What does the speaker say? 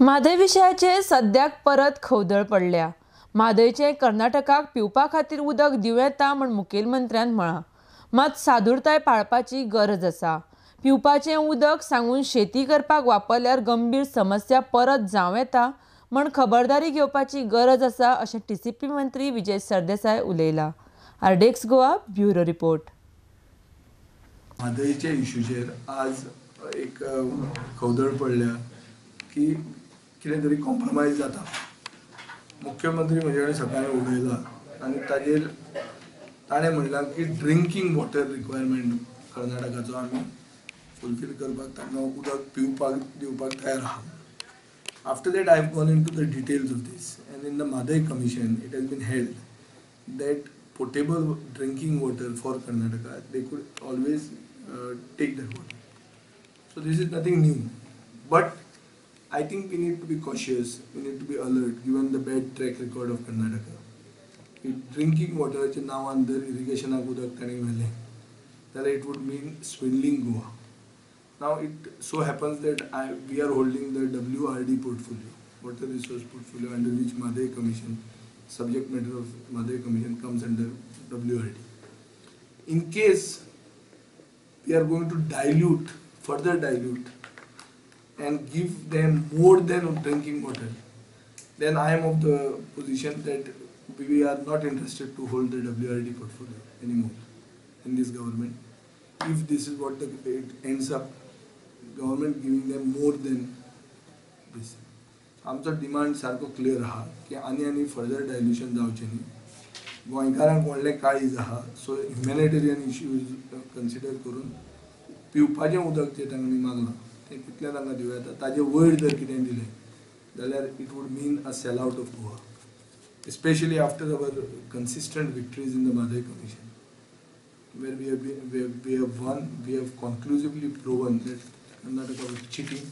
म्हादय विशयाचेर सद्याक परत खवदळ पडल्या. म्हादयचें कर्नाटकाक पिवपा खातीर उदक दिवं येता म्हूण मुखेलमंत्र्यान म्हळां. मात सादुरताय पाळपाची गरज आसा. पिवपाचें उदक सांगून शेती करपाक वापरल्यार गंभीर समस्या परत जावं येता म्हूण खबरदारी घेवपाची गरज आसा अशें टीसीपी मंत्री Vijay Sardesai उलयला. RDX Goa bureau report. म्हादयच्या इशूचेर आज एक खवदळ पडल्या की कितें तरी कॉम्प्रोमायज जाता. मुख्यमंत्री म्हजे कडेन सकाळीं उलयला आनी ताजेर ताणें म्हणलां की ड्रिंकींग वॉटर रिक्वायरमेंट कर्नाटकाचो आमी फुलफील करपाक तांकां उदक पिवपाक दिवपाक तयार आहा. After that I have gone into the details of this and in the Mhadei commission it has been held that potable drinking water for Karnataka, they could always take that water. So this is nothing new, but I think we need to be cautious, we need to be alert given the bad track record of Karnataka. Drinking water चे नावान जर irrigation उदक तांणी व्हेलें जाल्यार it would mean swindling Goa. Now it so happens that we are holding the WRD portfolio, water resource portfolio, under which Mhadei Commission, subject matter of Mhadei Commission comes under WRD. In case we are going to dilute, further dilute and give them more than drinking water, then I am of the position that we are not interested to hold the WRD portfolio anymore in this government. If this is what it ends up, government giving them more than this. आमचो demand सारको clear आहा की आनी आनी further dilution जावचें न्ही. गोंयकारांक व्हडलें काळीज आहा, सो ह्युमॅनिटेरियन इश्यूज कन्सिडर करून पिवपाचें उदक जें तांणी मागलां तें तितलें तांकां दिवं येता. ताजे वयर जर कितें दिलें जाल्यार it would mean a sell out of Goa, especially after our consistent victories in the Mhadei Commission, where we have won, we have conclusively proven that Karnataka was cheating.